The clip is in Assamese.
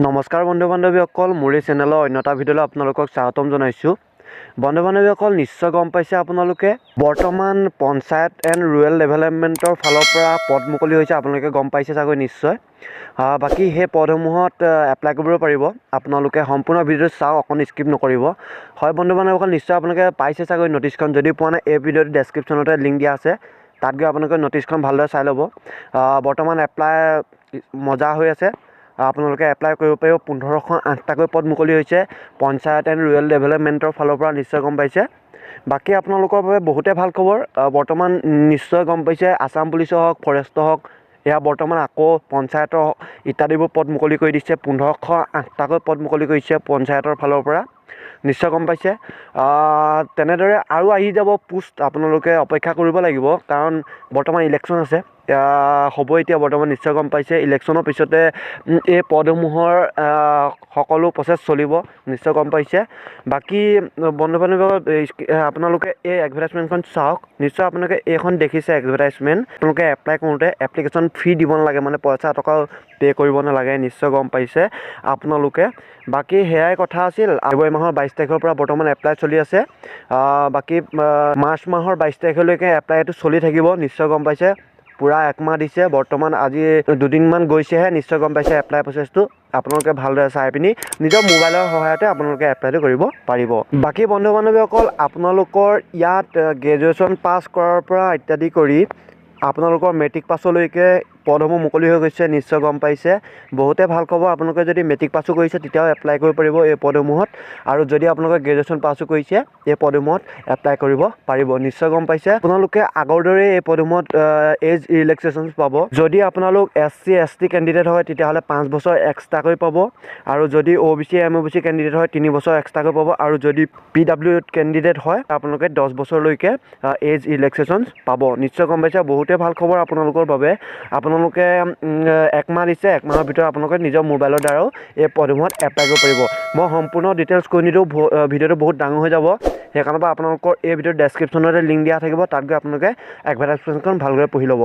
নমস্কাৰ বন্ধু বান্ধৱীসকল, মোৰ এই চেনেলৰ অন্য এটা ভিডিঅ'লৈ আপোনালোকক স্বাগতম জনাইছোঁ। বন্ধু বান্ধৱীসকল, নিশ্চয় গম পাইছে আপোনালোকে, বৰ্তমান পঞ্চায়ত এণ্ড ৰুৰেল ডেভেলপমেণ্টৰ ফালৰ পৰা পদ মুকলি হৈছে। আপোনালোকে গম পাইছে চাগৈ নিশ্চয়। বাকী সেই পদসমূহত এপ্লাই কৰিব পাৰিব আপোনালোকে। সম্পূৰ্ণ ভিডিঅ'টো চাওক, অকণ স্কিপ নকৰিব। হয় বন্ধু বান্ধৱীসকল, নিশ্চয় আপোনালোকে পাইছে চাগৈ ন'টিছখন। যদি পোৱা নাই, এই ভিডিঅ'টো ডেছক্ৰিপশ্যনতে লিংক দিয়া আছে, তাত গৈ আপোনালোকে ন'টিছখন ভালদৰে চাই ল'ব। বৰ্তমান এপ্লাই মজা হৈ আছে, আপোনালোকে এপ্লাই কৰিব পাৰিব। 1508টাকৈ পদ মুকলি হৈছে পঞ্চায়ত এণ্ড ৰুৰেল ডেভেলপমেণ্টৰ ফালৰ পৰা, নিশ্চয় গম পাইছে। বাকী আপোনালোকৰ বাবে বহুতে ভাল খবৰ। বৰ্তমান নিশ্চয় গম পাইছে, আছাম পুলিচৰ হওক, ফৰেষ্টৰ হওক, এয়া বৰ্তমান আকৌ পঞ্চায়তৰ ইত্যাদিবোৰ পদ মুকলি কৰি দিছে। 1508টাকৈ পদ মুকলি কৰিছে পঞ্চায়তৰ ফালৰ পৰা, নিশ্চয় গম পাইছে। তেনেদৰে আৰু আহি যাব পোষ্ট, আপোনালোকে অপেক্ষা কৰিব লাগিব, কাৰণ বৰ্তমান ইলেকশ্যন আছে, হ'ব এতিয়া বৰ্তমান। নিশ্চয় গম পাইছে, ইলেকশ্যনৰ পিছতে এই পদসমূহৰ সকলো প্ৰচেছ চলিব, নিশ্চয় গম পাইছে। বাকী বন্ধু বান্ধৱীসকল, আপোনালোকে এই এডভাৰটাইজমেণ্টখন চাওক। নিশ্চয় আপোনালোকে এইখন দেখিছে এডভাৰটাইজমেণ্ট। আপোনালোকে এপ্লাই কৰোঁতে এপ্লিকেশ্যন ফি দিব নালাগে, মানে পইচা এটকাও পে' কৰিব নালাগে, নিশ্চয় গম পাইছে আপোনালোকে। বাকী সেয়াই কথা আছিল। ফেব্ৰুৱাৰী মাহৰ 22 তাৰিখৰ পৰা বৰ্তমান এপ্লাই চলি আছে। বাকী মাৰ্চ মাহৰ 22 তাৰিখলৈকে এপ্লাইটো চলি থাকিব, নিশ্চয় গম পাইছে। পূৰা একমাহ দিছে, বৰ্তমান আজি দুদিনমান গৈছেহে, নিশ্চয় গম পাইছে। এপ্লাই প্ৰচেছটো আপোনালোকে ভালদৰে চাই পিনি নিজৰ মোবাইলৰ সহায়তে আপোনালোকে এপ্লাইটো কৰিব পাৰিব। বাকী বন্ধু বান্ধৱীসকল, আপোনালোকৰ ইয়াত গ্ৰেজুৱেশ্যন পাছ কৰাৰ পৰা ইত্যাদি কৰি আপোনালোকৰ মেট্ৰিক পাছলৈকে পদসমূহ মুকলি হৈ গৈছে, নিশ্চয় গম পাইছে। বহুতে ভাল খবৰ। আপোনালোকে যদি মেট্ৰিক পাছো কৰিছে, তেতিয়াও এপ্লাই কৰিব পাৰিব এই পদসমূহত, আৰু যদি আপোনালোকে গ্ৰেজুৱেশ্যন পাছো কৰিছে, এই পদসমূহত এপ্লাই কৰিব পাৰিব, নিশ্চয় গম পাইছে। আপোনালোকে আগৰ দৰে এই পদসমূহত এজ ৰিলেক্সেশ্যন পাব। যদি আপোনালোক S C, S T candidate হয়, তেতিয়াহ'লে 5 বছৰ এক্সট্ৰাকৈ পাব, আৰু যদি অ' বি চি, এম অ' বি চি কেণ্ডিডেট হয়, 3 বছৰ এক্সট্ৰাকৈ পাব, আৰু যদি পি ডাব্লিউ কেণ্ডিডেট হয়, আপোনালোকে 10 বছৰলৈকে এজ ৰিলেক্সেশ্যন পাব, নিশ্চয় গম পাইছে। বহুতে ভাল খবৰ আপোনালোকৰ বাবে। আপোনালোকে একমাহ দিছে, একমাহৰ ভিতৰত আপোনালোকে নিজৰ মোবাইলৰ দ্বাৰাও এই পদসমূহত এপ্লাই কৰিব পাৰিব। মই সম্পূৰ্ণ ডিটেইলছ কৈ নিদিওঁ, ভিডিঅ'টো বহুত ডাঙৰ হৈ যাব। সেইকাৰণৰ পৰা আপোনালোকৰ এই ভিডিঅ'ৰ ডেছক্ৰিপশ্যনতে লিংক দিয়া থাকিব, তাত গৈ আপোনালোকে এডভাৰটাইজমেণ্টখন ভালদৰে পঢ়ি ল'ব।